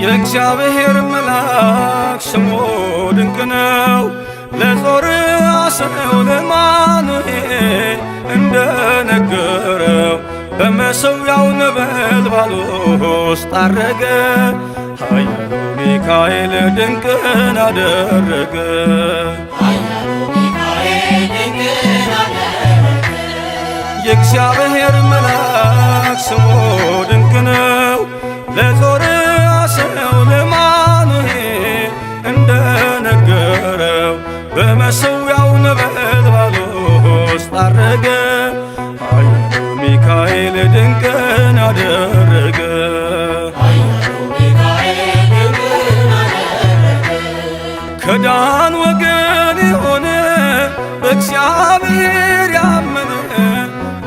የእግዚአብሔር መልአክ ስሙ ድንቅ ነው። ለጾርዓ ሰው ለማኑሄ እንደነገረው በመሠዊያው ነበልባል ውስጥ አረገ። ኃያሉ ሚካኤል ድንቅን አደረገ። የእግዚአብሔር መልአክ ስሙ ድንቅ ነው። ለጾርዓ ሰው ለማኑሄ እንደነገረው በመሠዊያው ነበልባል ውስጥ አረገ። ኃያሉ ሚካኤል ድንቅን አደረገ። ከዳን ወገን የሆነ በእግዚአብሔር ያመነ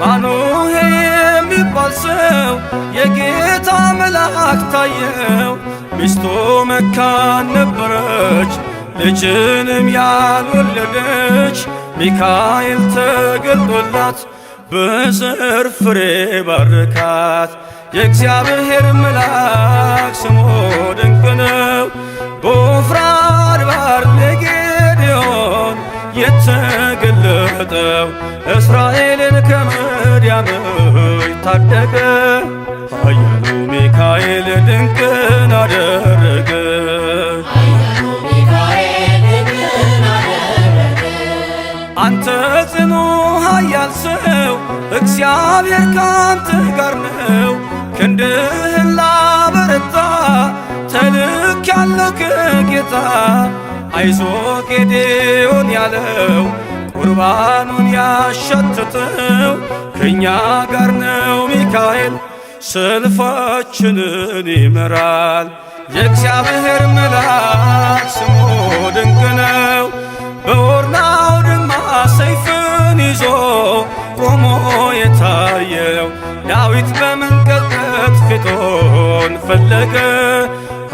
ማኑሄ የሚባል ሰው የጌታ መልአክ ታየው። ሚስቱ መካን ነበረች፣ ልጅንም ያልወለደች። ሚካኤል ተገልጦላት በዘር ፍሬ ባረካት። የእግዚአብሔር መልአክ ስሙ ድንቅ ነው። በወፍራድ ባሕር ለጌዴዎን የተገለጠው እስራኤልን ከምድያም እጅ ታደገ። ኃያሉ ሚካኤል ድንቅን አደረገ። አንተ ጽኑ ኃያል ሰው እግዚአብሔር ካንተ ጋር ነው። ክንድህን ላበረታ ተልኬያለሁ ከጌታ። አይዞ ጌዴዎን ያለው ቁርባኑን ያሸተተው ከእኛ ጋር ነው ሚካኤል ሰልፋችንን ይመራል። የእግዚአብሔር መልአክ ስሙ ድንቅ ነው። በኦርና አውድማ ሰይፍን ይዞ ቆሞ የታየው ዳዊት በመንቀጥቀጥ ፊቱን ፈለገ።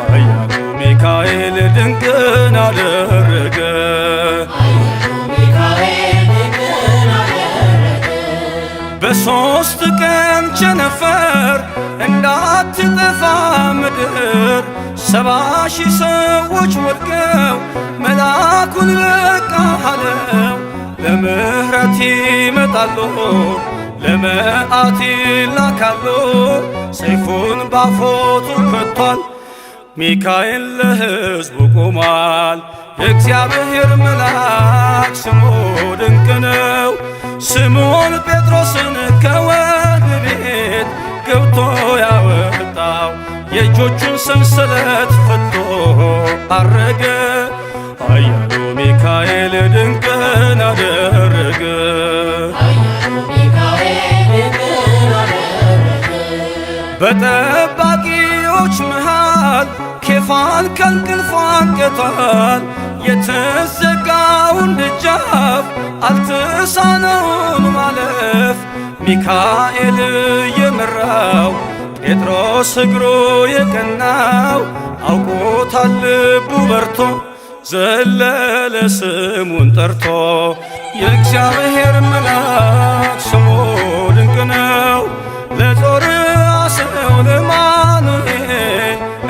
ኃያሉ ሚካኤል ድንቅን አደረገ። በሦስት ቀን ቸነፈር እንዳትጠፋ ምድር 70,000 ሰዎች ወድቀው መልአኩን በቃ አለው። ለምሕረት ይመጣሉ ለመዓት ይላካሉ። ሰይፉን ባፎቱ ከቷል ሚካኤል ለሕዝቡ ቆሟል። የእግዚአብሔር መልአክ ስሙ ድንቅ ነው። ስምዖን ጴጥሮስን ከወህኒ ቤት ገብቶ ያወጣው የእጆቹን ሰንሰለት ፈቶ አረገ። ኃያሉ ሚካኤል ድንቅን አደረገ። በጠባቂዎች መሃል ኬፋን ከእንቅልፉ አንቅቷል። የተዘጋውን ደጃፍ አልተሳነውም ማለፍ። ሚካኤል የመራው ጴጥሮስ እግሩ የቀናው አውቆታል ልቡ በርቶ ዘለለ ስሙን ጠርቶ። የእግዚአብሔር መልአክ ስሙ ድንቅ ነው። ለጾርዓ ሰው ለማኑሄ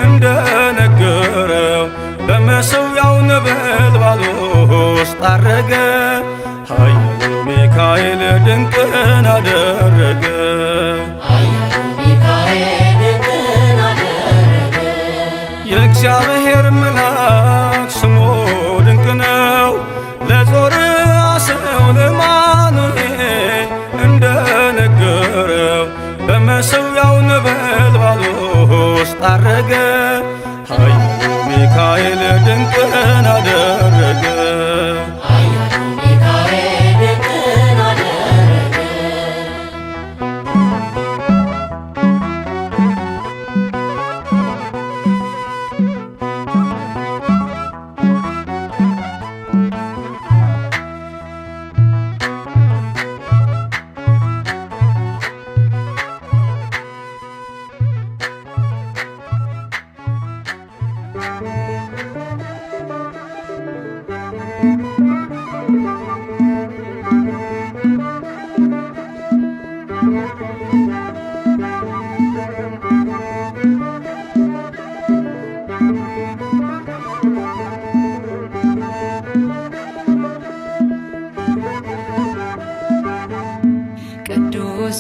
እንደነገረው በመሠዊያው ነበልባል ውስጥ አረገ። ኃያሉ ሚካኤል ድንቅን አደረገ። የእግዚአብሔር መልአክ ስሙ ድንቅ ነው። ለጾርዓ ሰው ለማኑሄ እንደነገረው በመሠዊያው ነበልባል ውስጥ አረገ። ኃያሉ ሚካኤል ድንቅን አደረገ።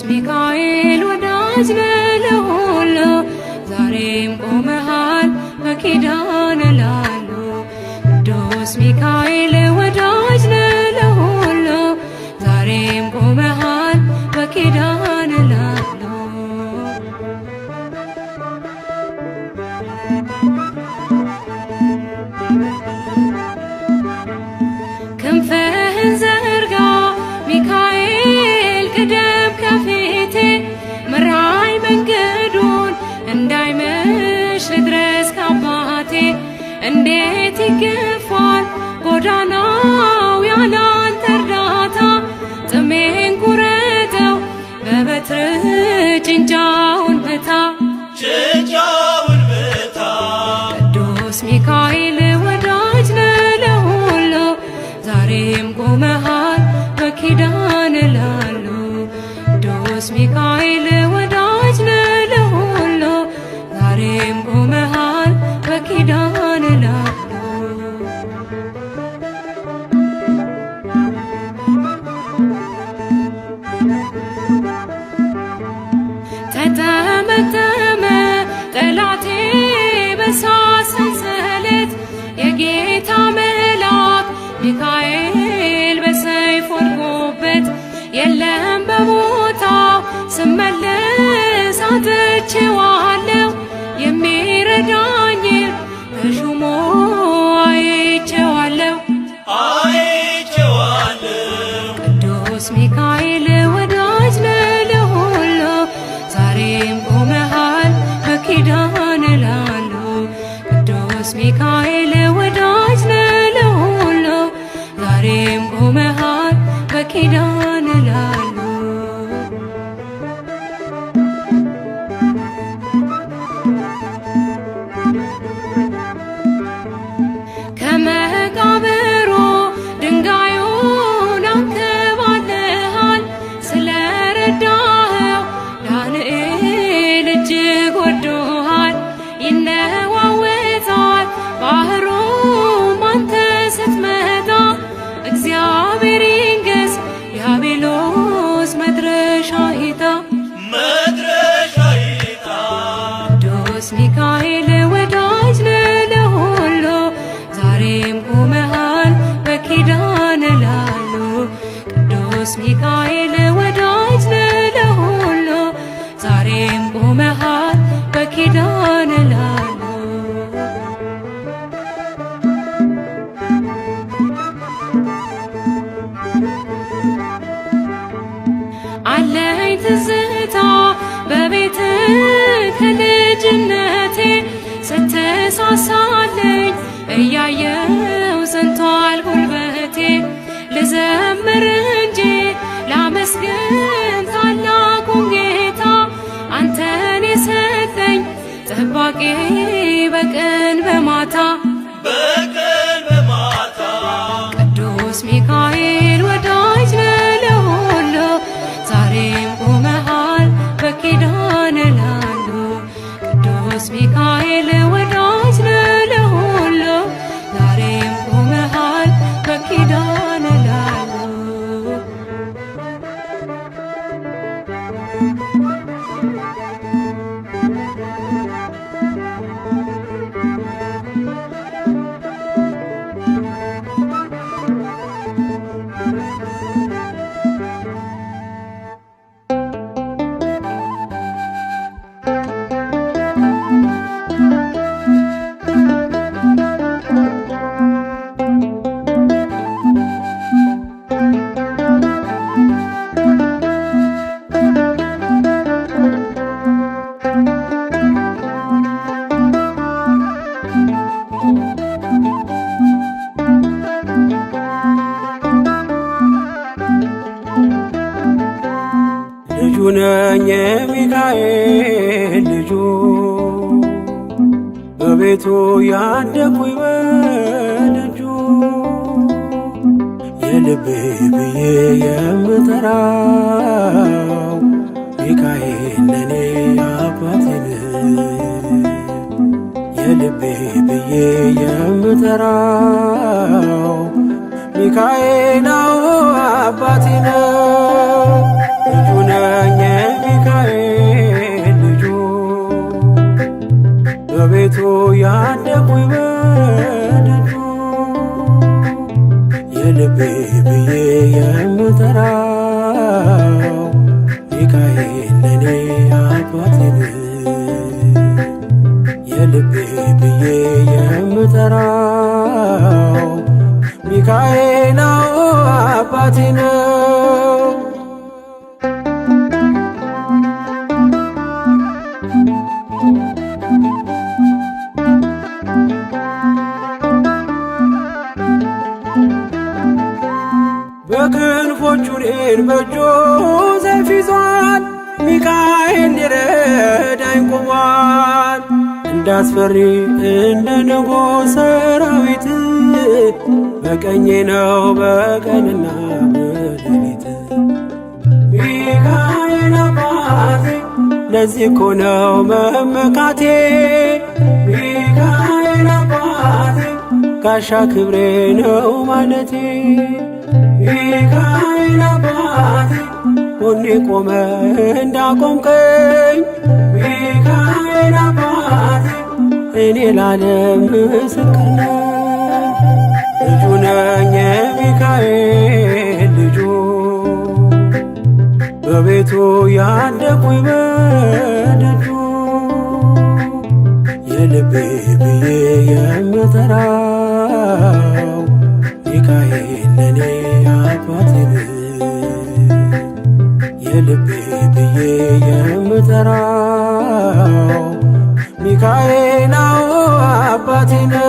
ሚካኤል ወዳጅ ነህ ለሁሉ፣ ዛሬም ቆመሃል በኪዳን ላሉ። ቅዱስ ሚካኤል ወዳጅ ነህ ለሁሉ፣ ዛሬም ቆመሃል በኪዳን ላሉ። ክንፍህን ዘርጋ ሚካኤል ቅደም ከፊቴ፣ ምራኝ መንገዱን እንዳይመሽ ልድረስ ካባቴ። እንዴት ይገፋል ጎዳናው ያላንተ እርዳታ፣ ጥሜን ቁረጠው በበትር ጭንጫውን ብታ። ጭንጫውን ብታ። ቅዱስ ሚካኤል ወዳጅ ነህ ለሁሉ፣ ዛሬም ቆመሃል በኪዳን ላሉ። ቅዱስ ሚካኤል ወዳጅ ነህ ለሁሉ፣ ዛሬም ቆመሃል በኪዳን ላሉ። ተጠመጠመ ጠላቴ በእሳት ሰንሰለት፣ የጌታ መልአክ ሚካኤል በሰይፍ ወድቆበት። የለም በቦታው ስመለስ አጥቼዋለሁ፣ የሚረዳኝ ተሹሞ አይቼዋለሁ። አይቼዋለሁ። ቅዱስ ሚካኤል ወዳጅ ነህ ለሁሉ፣ ዛሬም ቆመሃል በኪዳን ላሉ። ቅዱስ ሚካኤል ወዳጅ ነህ ለሁሉ፣ ዛሬም ቆመሃል በኪዳን ላሉ። ከመቃብሩ ድንጋዩን አንከባለሃል፣ ስለረዳኸው ዳንኤል እጅግ ወዶሃል። ይነዋወጣል ባህሩም አንተ ስትመጣ፣ እግዚአብሔር ይንገስ ዲያብሎስ መድረሻ ይጣ። መድረሻ ይጣ። ቅዱስ ሚካኤል ወዳጅ ነህ ለሁሉ፣ ዛሬም ቆመሃል በኪዳን ላሉ። ቅዱስ ሚካኤል ወዳጅ ነህ ለሁሉ፣ ዛሬም ቆመሃል በኪዳን ላሉ። አለኝ ትዝታ በቤት ከልጅነቴ፣ ስትሳሳለኝ እያየው ዘንቷል ጉልበቴ። ልዘምር እንጂ ላመስግን ታላቁን ጌታ፣ አንተን የሰጠኝ ጠባቂ በቀን በማታ። በቀን በማታ። ቅዱስ ሚካኤል ወዳጅ ነህ ለሁሉ፣ ዛሬም ቆመሃል በኪዳን ላሉ። ቅዱስ ሚካኤል ወዳጅ ነህ ለሁሉ፣ ዛሬም ቆመሃል በኪዳን ላሉ። ልጁ ነኝ የሚካኤል ልጁ፣ በቤቱ ያደኩኝ በደጁ፣ የልቤ ብዬ የምጠራው ሚካኤል ለኔ አባቴ ነው። የልቤ ብዬ የምጠራው ሚካኤል አዎ አባቴ ነው። ልጁ ነኝ የሚካኤል ልጁ በቤቱ ያደኩኝ በደጁ የልቤ ብዬ የምጠራው ሚካኤል ለኔ አባቴ ነው። የልቤ ብዬ የምጠራው ሚካኤል አዎ አባቴ ነው። በክንፎቹ እኔን በእጁ ሰይፍ ይዟል፣ ሚካኤል ሊረዳኝ ቆሟል። እንዳስፈሪ እንደ ንጉሥ ሰራዊት በቀኜ ነው በቀንና በሌሊት። ሚካኤል አባቴ ለዚህ እኮ ነው መመካቴ። ሚካኤል አባቴ ጋሻ ክብሬ ነው ማለቴ። ሚካኤል አባቴ ጎኔ ቆመ እንዳቆምከኝ ሚካኤል አባቴ እኔ ላለም ምስክር ነኝ። ልጁ ነኝ የሚካኤል ልጁ በቤቱ ያደኩኝ በደጁ የልቤ ብዬ የምጠራው ሚካኤል ለኔ አባቴ ነው። የልቤ ብዬ የምጠራው ሚካኤል አዎ አባቴ ነው።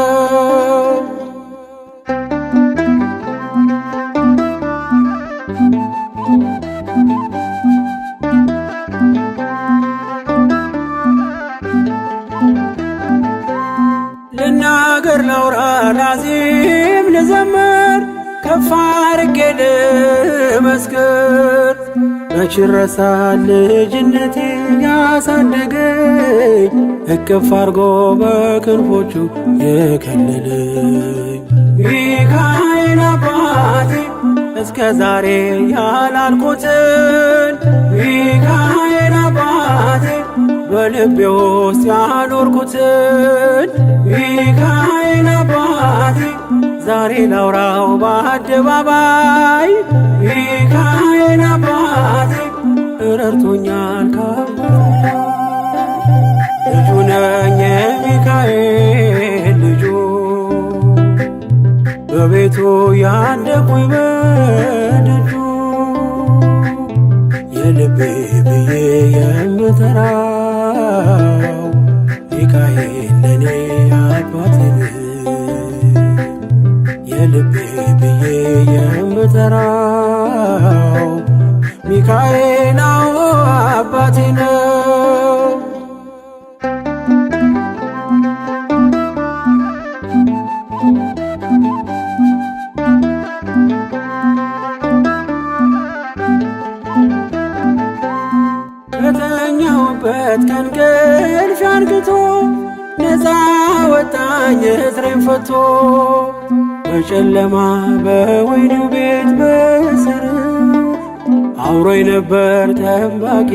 ልናገር ላውራ ላዚም ልዘምር ከፍ አድርጌ ልመስክር መች ይረሳል ልጅነቴ ያሳደገኝ እቅፍ አድርጎ በክንፎቹ የከለለኝ ሚካኤል አባቴ እስከ ዛሬ ያላልኩትን ሚካኤል አባቴ በልቤ ውስጥ ያኖርኩትን ሚካኤል አባቴ ዛሬ ላውራው በአደባባይ ሚካኤል አባቴ ረድቶኛል ከአባቴ። ልጁ ነኝ የሚካኤል ልጁ በቤቱ ያደኩኝ በደጁ የልቤ ብዬ የምጠራው ሚካኤል ለኔ አባቴ ነው። የልቤ ብዬ የምጠራው ሚካኤል አዎ አባቴ ነው። ከተኛሁበት ከእንቅልፌ አንቅቶ ነፃ ወጣኝ እስሬን ፈቶ በጨለማ በወህኒው ቤት በእስር አብሮኝ ነበር ጠባቂ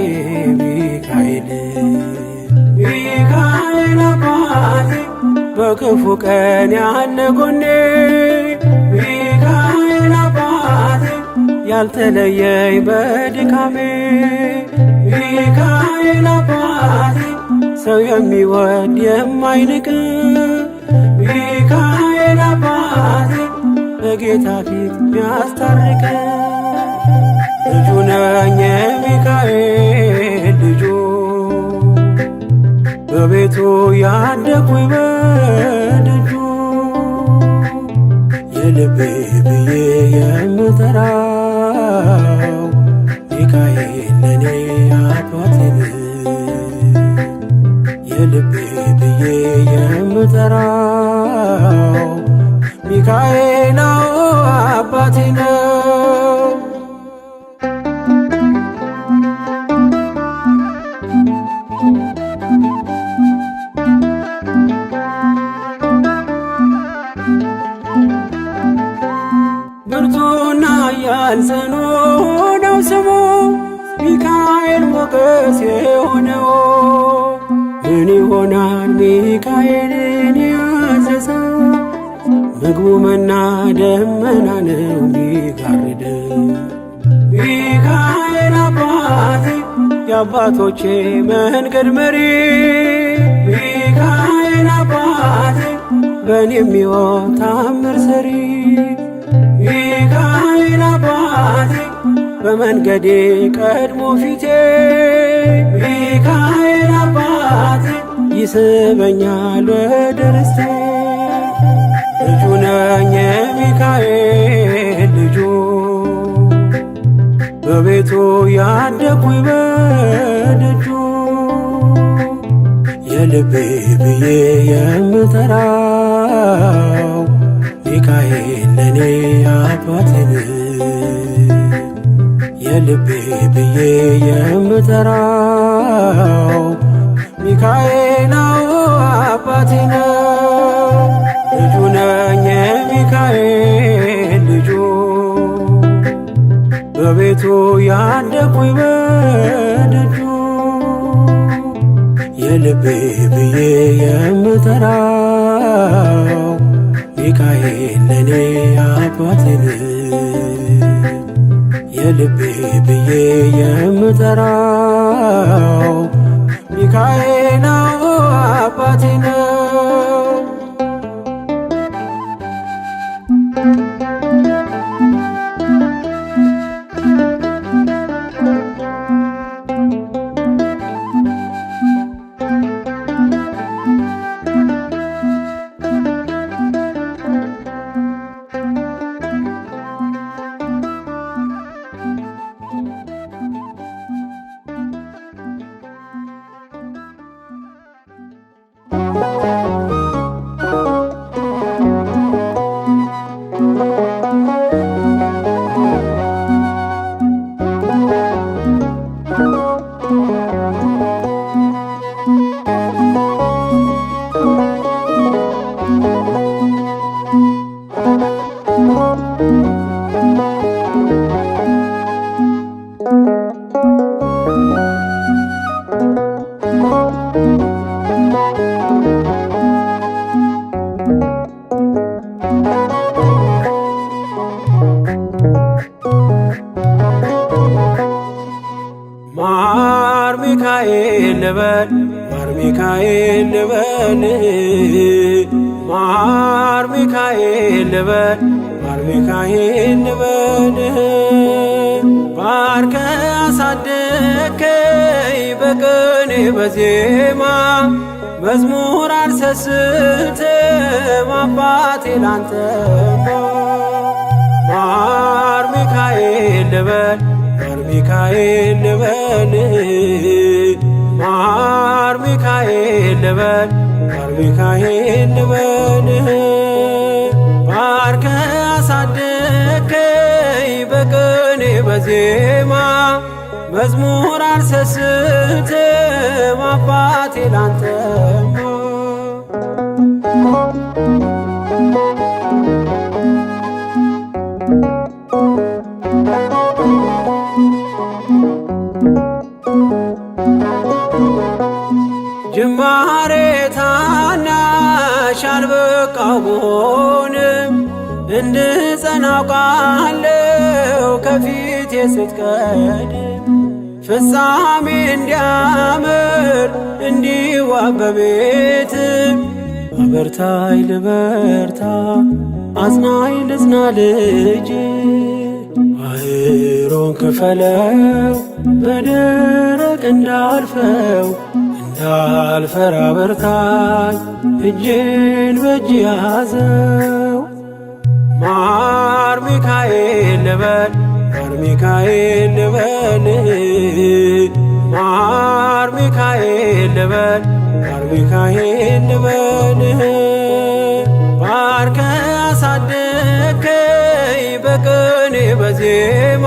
ሚካኤል። ሚካኤል አባቴ በክፉ ቀን ያለ ጎኔ ሚካኤል አባቴ ያልተለየኝ በድካሜ ሚካኤል አባቴ ሰው የሚወድ የማይንቅ ሚካኤል አባቴ በጌታ ፊት ሚያስታርቅ ልጁ ነኝ የሚካኤል ልጁ በቤቱ ያደኩኝ በደጁ የልቤ ብዬ የምጠራው ሚካኤል ለኔ አባቴ ነው። የልቤ ብዬ የምጠራው ሚካኤል አዎ አባቴ ነው። ብርቱና ኃያል ጽኑ ነው ስሙ ሚካኤል ሞገስ የሆነው ምን ይሆናል ሚካኤልን ያዘዘው? ምግቡ መና ደመና ነው ሚጋርደው። ሚካኤል አባቴ የአባቶቼ መንገድ መሪ፣ ሚካኤል አባቴ በእኔ የሚሆን ታምር ሰሪ፣ ሚካኤል አባቴ በመንገዴ ቀድሞ ፊቴ፣ ሚካኤል አባቴ ይስበኛል ወደ ርስቴ። ልጁ ነኝ የሚካኤል ልጁ፣ በቤቱ ያደኩኝ በደጁ፣ የልቤ ብዬ የምጠራው ሚካኤል ለኔ አባቴ ነው። የልቤ ብዬ የምጠራው ሚካኤል አባቴ ነው። ልጁ ነኝ የሚካኤል ልጁ፣ በቤቱ ያደኩኝ በደጁ፣ የልቤ ብዬ የምጠራው ሚካኤል ለኔ አባቴ ነው። የልቤ ብዬ የምጠራው ሚካኤል አባቴ ነው። ማር ሚካኤል ልበል፣ ማር ሚካኤል ልበል፣ ማር ሚካኤል ልበል፣ ማር ሚካኤል ልበል። ባርከ አሳደከይ በቅኔ በዜማ፣ መዝሙር አልሰስትም አባቴ ላንተማ። ማር ሚካኤል ልበል፣ ማር ሚካኤል ልበል፣ ማር ሚካኤል ልበል፣ ማር ሚካኤል ልበል። ባርከ አሳደከይ በቅኔ በዜማ፣ መዝሙር አልሰስትም አባቴ ላንተማ። ጅማሬ ታናሽ አልበቃው ብሆንም፣ እንድጸና አውቃለሁ ከፊቴ ስትቀድም፣ ፍጻሜ እንዲያምር እንዲዋብ በቤት። አበርታይ ልበርታ፣ አጽናኝ ልጽና ልጅ፣ ባህሩን ክፈለው በደረቅ እንዳልፈው፣ እንዳልፈራ በርታኝ እጄን በእጅ ያዘው። ማር ሚካኤል ልበል፣ ማር ሚካኤል ልበል፣ ማር ሚካኤል ልበል፣ ማር ሚካኤል ልበል። ባርከ አሳደከይ በቅኔ በዜማ፣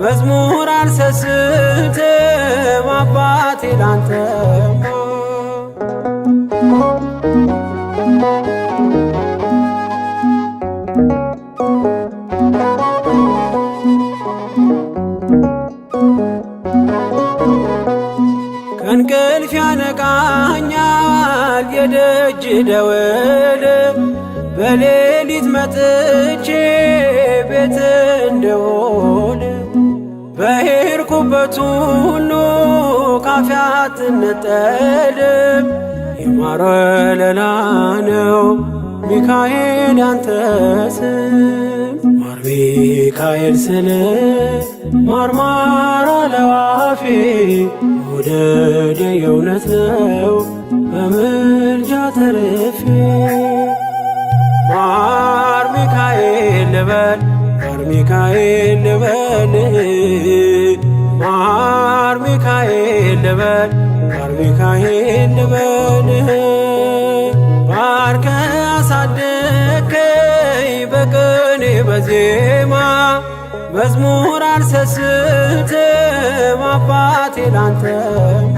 መዝሙር አልሰስትም አባቴ ላንተማ። የደጅ ደወል በሌሊት መጥቼ ቤት እንደውል በሄድኩበት ሁሉ ካፌ አትነጠልም። የማር ወለላ ነው ሚካኤል ያንተ ስም። ማር ሚካኤል ስል ማርማር አለዋፌ መውደድ የእውነት ነው በምልጃ ተርፌ። ማር ሚካኤል ልበል ማር ሚካኤል ልበል ማር ሚካኤል ልበል ማር ሚካኤል ልበል ባርከ አሳደግከኝ በቅኔ በዜማ መዝሙር አልሰስትም አባቴ ላንተማ።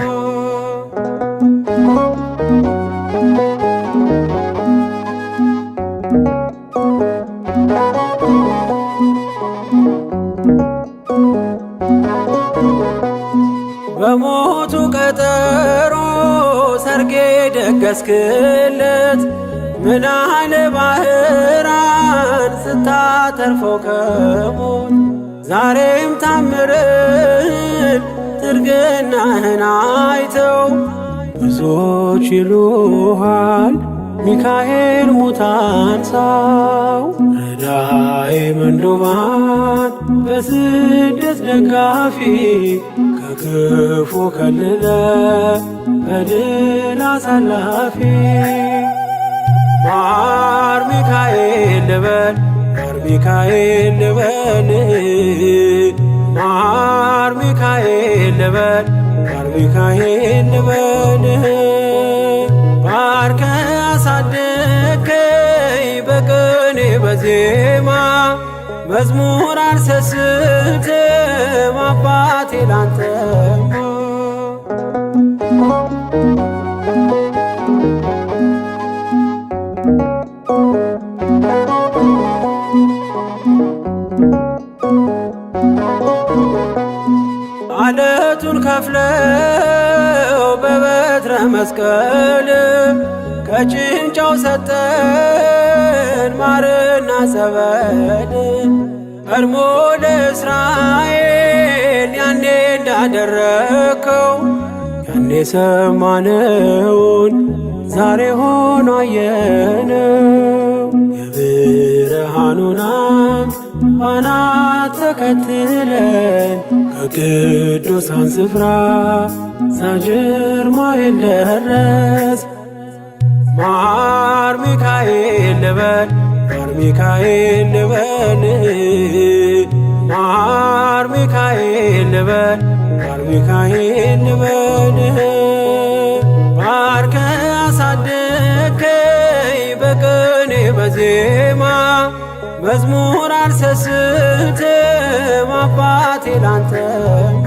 በሞቱ ቀጠሮ ሰርጌ ደገስክለት ምናለ ባህራን ስታተርፈው ከሞት ዛሬም ታምርን ጥርግናህን አይተው ብዙዎች ይሉሃል ሚካኤል ሙታን ሳው። ረዳኤ ምንዱባን በስደት ደጋፊ ከክፉ ከልለ በድል አሳላፊ። ማር ሚካኤል ልበል ማር ሚካኤል ልበል ማር ሚካኤል ልበል ማር ሚካኤል ልበል ባርከ አሳደግከኝ በቅኔ በዜማ መዝሙር አልሰስትም አባቴ ላንተማ። አለቱን ከፍለው በበትረ መስቀል ከጭንጫው ሰጠን ማርና ጸበል ቀድሞ ለእስራኤል ያኔ እንዳደረከው ያኔ ሰማነውን ዛሬ ሆኖ አየነው። የብርሃኑን አምድ ፋና ተከትለን ከቅዱሳን ስፍራ ሳንጅርማኤል ደረስ። ማር ሚካኤል ልበል ማር ሚካኤል ልበል ማር ሚካኤል ልበል ማር ሚካኤል ልበል ባርከ አሳደግከኝ በቅኔ በዜማ መዝሙር አልሰስትም አባቴ ላንተማ።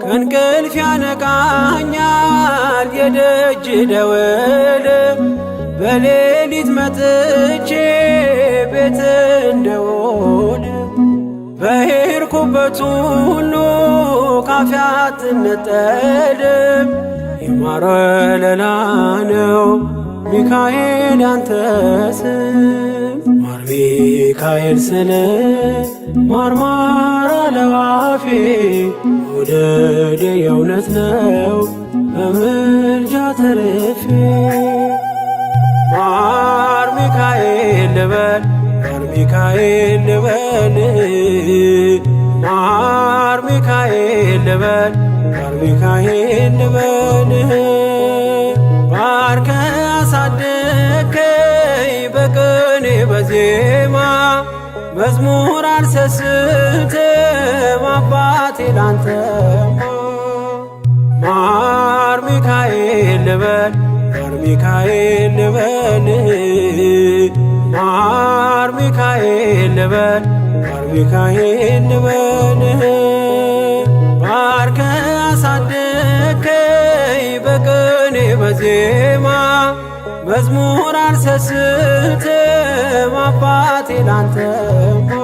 ከእንቅልፍ ያነቃኛል የደጅ ደወል በሌሊት መጥቼ ቤት እንደውል በሄድኩበት ሁሉ ካፌ አትነጠልም። የማር ወለላ ነው ሚካኤል ያንተ ስም። ማር ሚካኤል ስል ማርማር አለዋፌ መውደድ የእውነት ነው በምልጃ ተርፌ። ማር ሚካኤል ልበል ማር ሚካኤል ልበል ማር ሚካኤል ልበል ማር ሚካኤል ልበል ባርከ አሳደግከኝ በቅኔ በዜማ መዝሙር አልሰስትም አባቴ ላንተማ። ማር ሚካኤል ልበል ማር ሚካኤል ልበል ማር ሚካኤል ልበል ማር ሚካኤል ልበል ባርከ አሳደግከኝ በቅኔ በዜማ መዝሙር አልሰስትም አባቴ ላንተማ።